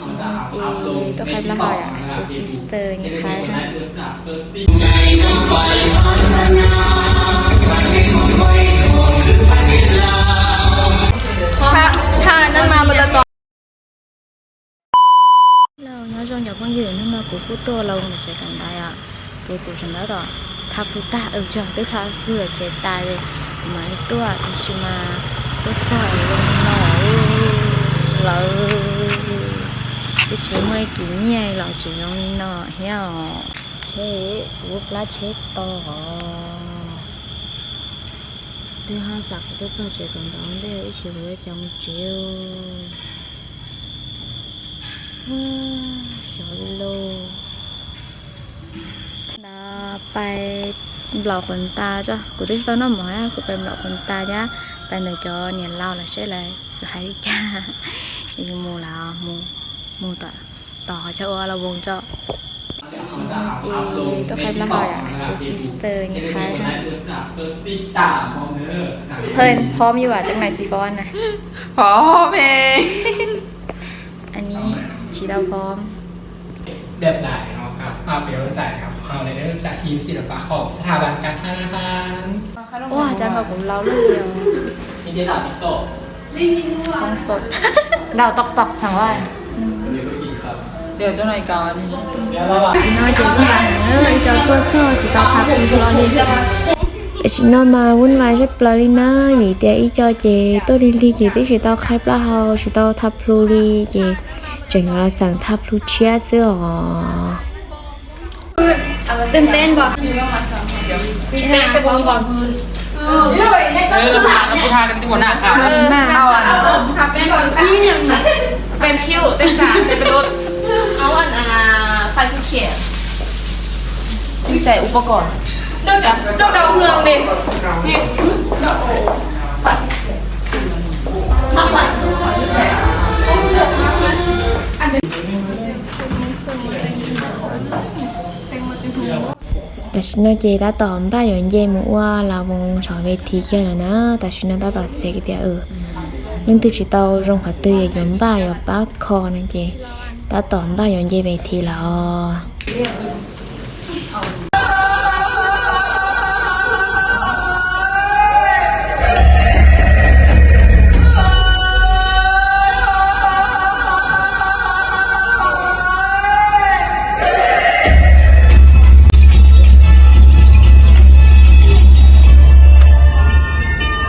Ces tuaj qhaib plaub hau yom, tus sister nyiam qhaib ha. Hello, nyob zoo cov phooj ywg, hnub no kuv kuj tuaj los mus tsev kawm ntawv os. Ces kuv tseem tab tom thab plhu tag, tso twb thab plhu tsev tas li, kuv mam li tuaj, tab sis mas tuaj txog zoo li no lawm. Tab sis muaj ib kis nyiaj los tseem zoo li no thiab os. Seb kuv plab tsheb to os. Twb haj xam kuv tuaj txog tsev tom ntawd ntej ib sim kuv yuav cas mus tsev. Xyov li lauj. Ntawd pais nplaum qhuav tas tso, kuv twb tsis tau noj mov, kuv pais nplaum qhuav tas thiab, pais ntawm cov niam laus lawm seb lawv hais li cas. Ces mus lawm, mus tom qhov chaw ua los voos tso. Ces tuaj qhaib plaub hau yom, tus sister nyiam qhaib ha. เพื่อน พร้อมอยู่อ่ะ จักหน่อยสิฟ้อนนะ พร้อมเอง อันนี้ tsis tau พร้อม แบบไหนเนาะครับ มาเป็นรู้จักครับ เอาเลยรู้จักทีมศิลปะของสถาบันการธนาคาร Ua cas nkaus kuv laus luaj li os. Koob sot. Đào tộc tộc thằng Lai. Tam sim no ces vuj vais heev, ib co tuaj txog tsis tau thab plhu li. Tam sim no mas vuj vais zaj plaws li na, vim tias ib co ces tuaj lig lig ces twb tsis tau qhaib plaub hau, tsis tau thab plhu li ces tseem yuav los xeem thab plhu tshiab xwb os.ตื่นเต้นปะ ตื่นเต้น เป็นผู้ทากันที่หัวหน้าค่ะ เออ เอาอัน เป็นคิ้ว เต้นขา เต้นเป็นรถ เอาอัน อ่า ไฟภูเขียว มีใส่อุปกรณ์ ดอกดาวเรืองดิ นี่ Tam sim no ces tab tom npaj yuav nce mus ua las voos saum ves thiv kiag lawm na. Tam sim no tab tom xav tias leej twg tsis tau zoo qhov twg yuav npaj yuav pab kho no ces tab tom npaj yuav nce ves thiv lawm.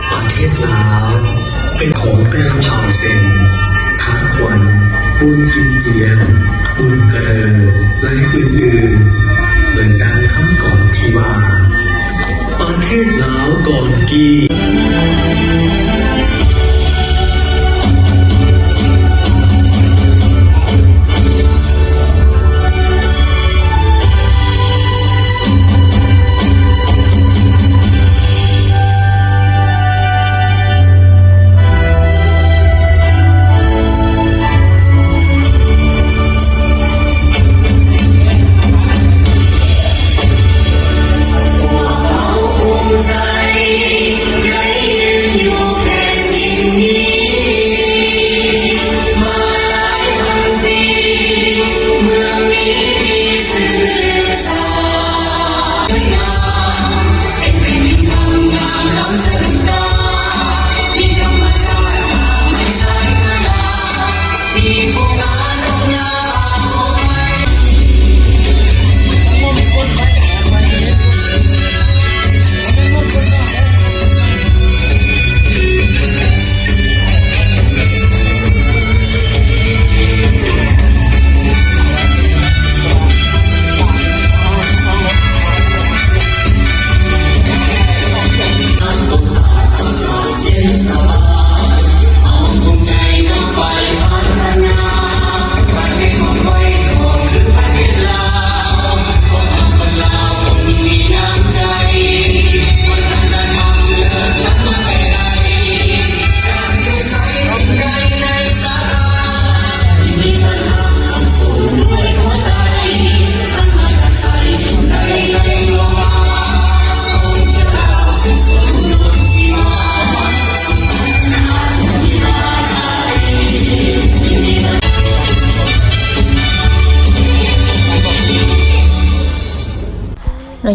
Paj thej Laav peb khoom peb lam hauv xeem, Thav Khuam, Pun Cin Ciav, Pun Ka Daws, lais wm wm, lawv dab khab kom thi vas. Paj thej Laav kom kis.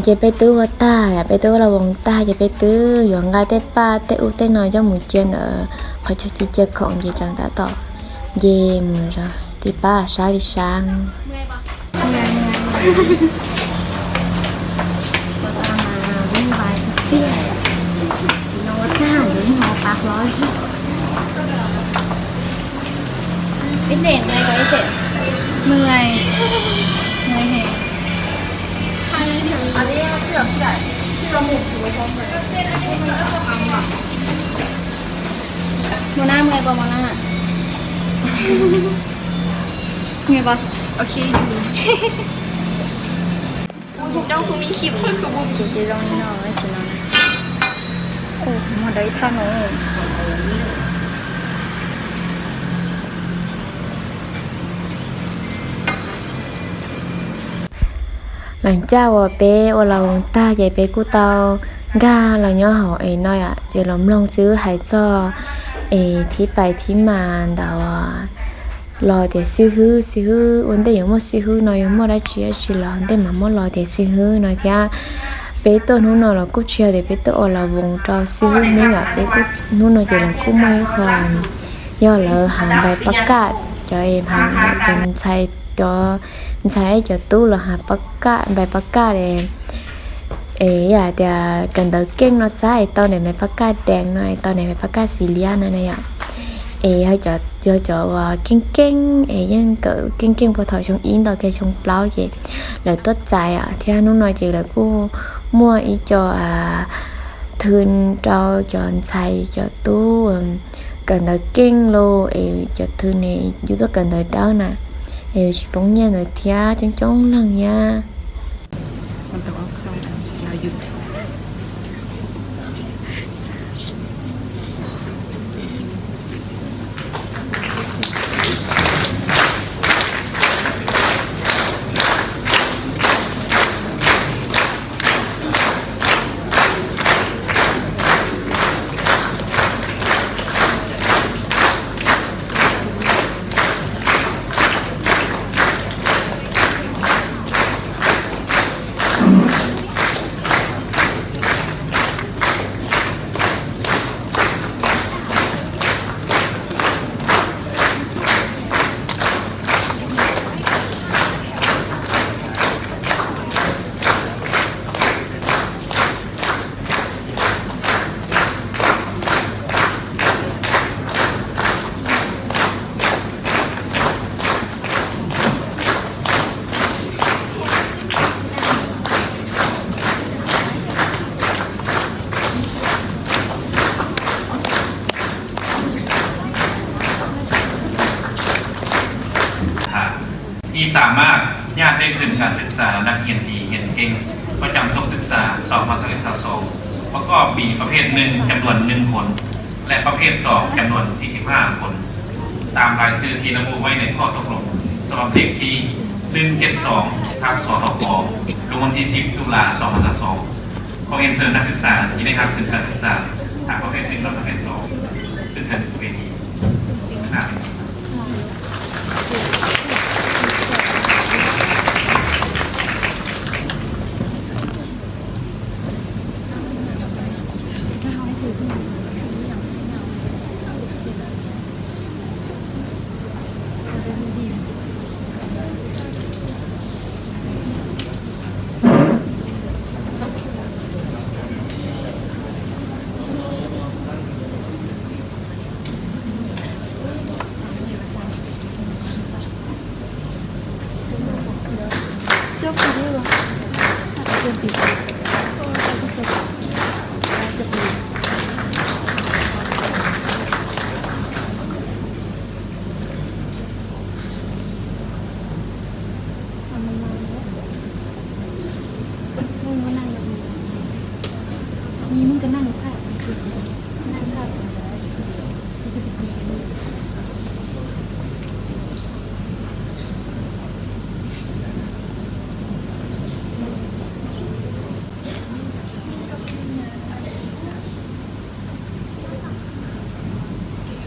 Ces peb twb ua tag, peb twb ua los voos tag ces peb twb yuav nqa tej paj tej ub tej no coj mus cia ntawm qhov chaw cia khoom ces tseem tab tom nce mus tib pab sab li sab. Mos na mus pom mos na. Mus pom. Ok. Tus ces zoo li no, sim no. Mus dawb ib thaj no. Lawv caj uas peb ua los voos tag ces peb kuj tau nkag los nyob hauv es no ces los mloog xib hwb hais txog es thib pais thib mas ntawd los tias xib hwb, xib hwb ua ntej yuav muaj xib hwb no yuav muaj dab tsi dab tsi los ntej mas muab los tias xib hwb no thiab. Peb tuaj hnub no los kuj tsis yog tias peb tuaj ua los voos rau xib hwb hnub yom, peb kuj hnub no ces lawv kuj muaj ib qho yog lawv has npais pab kaj, cov cov ntxhais, cov ntxhais cov tub lawv has pab kaj, npais pab kaj es yam tias kawm ntawv keej no xav es tau npais pab kaj dees no, tau npais pab kaj xis liab no na yom. Es yog cov uas keej keej es yeej kawm keej keej puag thaum xyoo ib nto kiag xyoo plaub ces lawv tuaj txais thiab hnub no ces lawv kuj muaj ib co thw rau cov ntxhais cov tub kawm ntawv keej los es cov thw ne yus tuaj kawm ntawv dawb na es tsis poob nyiaj ntawd thiab coob coob leej thiab.ที่สามารถญาติได้ทุนการศึกษานักเรียนดีเรียนเก่งประจำช่วงศึกษา สองพันสิบเอ็ด สิบสอง ประกอบมีประเภท หนึ่ง จำนวน หนึ่ง คน และประเภท สอง จำนวน สี่สิบห้า คน ตามรายชื่อที่ระบุไว้ในข้อตกลงฉบับเลขที่ หนึ่งเจ็ดสอง ทับ สทป ลงวันที่ สิบ ตุลา สองพันสิบสอง ขอเรียนเชิญนักศึกษาที่ได้รับทุนการศึกษา ทั้งประเภท หนึ่ง และประเภท สอง ขึ้นเชิญบนเวทีข้างหน้าเป็น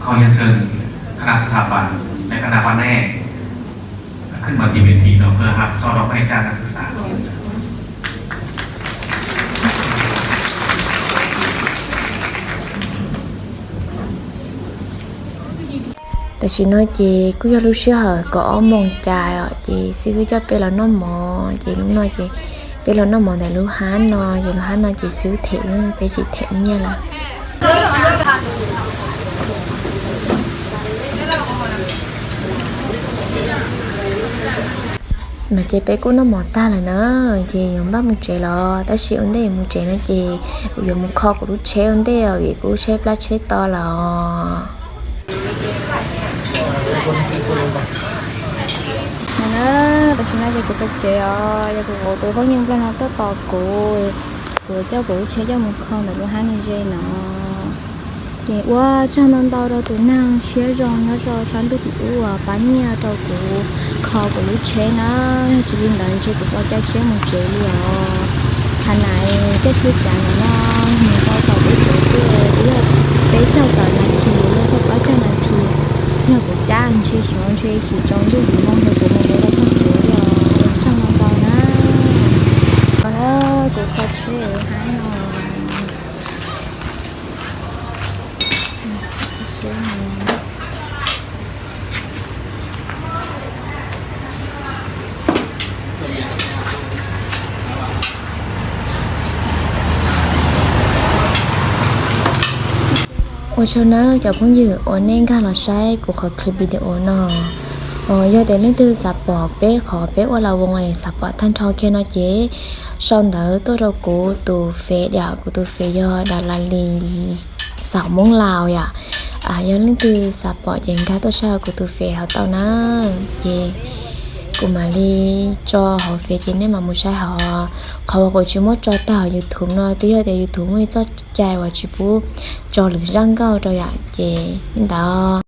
ขอเรียนเชิญคณะสถาปัตย์และคณะบ้านแน่ ขึ้นมาที่เวทีเนาะ เพื่อรับช่อดอกไม้จากนักศึกษา ขอเรียนเชิญ Tam sim no ces kuj yog lub sij hawm kaum ob moos cas os, ces xib hwb coj peb los noj mov, ces lub no ces peb los noj mov ntawm lub hab no, ces lub hab no ces xib hwb them, peb tsis them nyiaj lawm. No ces peb kuj noj mov tag lawm na, ces yuav npaj mus tsev los, tab sis ua ntej yuav mus tsev no ces kuv yuav mus kho kuv lub tsheb ua ntej os, vim kuv lub tsheb plab tsheb to lawm os. No na, tam sim no ces kuv tau tsev os, yog kuv tus phooj ywg Nplog no tuaj tos kuv, kuv coj kuv lub tsheb coj mus kho ntawm lub hab no ze no. Ces ua tsaug ntau ntau rau tus neeg siab zoo nyob rau sab ntuj tim ub uas pab nyiaj rau kuv kho kuv lub tsheb na, yog tsis li ntawd ntshe kuv tau caij tsheb mus tsev li os. Thaum nais caij tsheb cav ntawm no mus tau tom peb tsev twb yog peb caug tawm nas this los yog plaub caug nas this, yog kuv caij ntshe xyov ntshe tsis tsaus ntuj kuv mus nrog kuv mus mus rau txog tsev li os. Ua tsaug ntau ntau na. Kuv kho tsheb hab no. Ua tsaug nawb cov phooj ywg uas nej nkag los saib kuv qhov clip video no. Yog tias leej twg xav pom peb qhov peb ua las voos es xav pom tag nrho kiag no ces sau ntawv tuaj rau kuv tus Face yom, kuv tus Face yog Das Las Lis xaum Hmoob Laus yom. Yog leej twg xav pom ces nkag tuaj saib kuv tus Face hauv tau na, ces kuv mam li tso hauv Face ces nej mam mus saib hauv. Qhov uas kuv tsis muab tso tag hauv YouTube no twb yog tias YouTube muaj ib txoj cai uas tsis pub tso lwm zaj nkauj rau yom, ces li ntawd.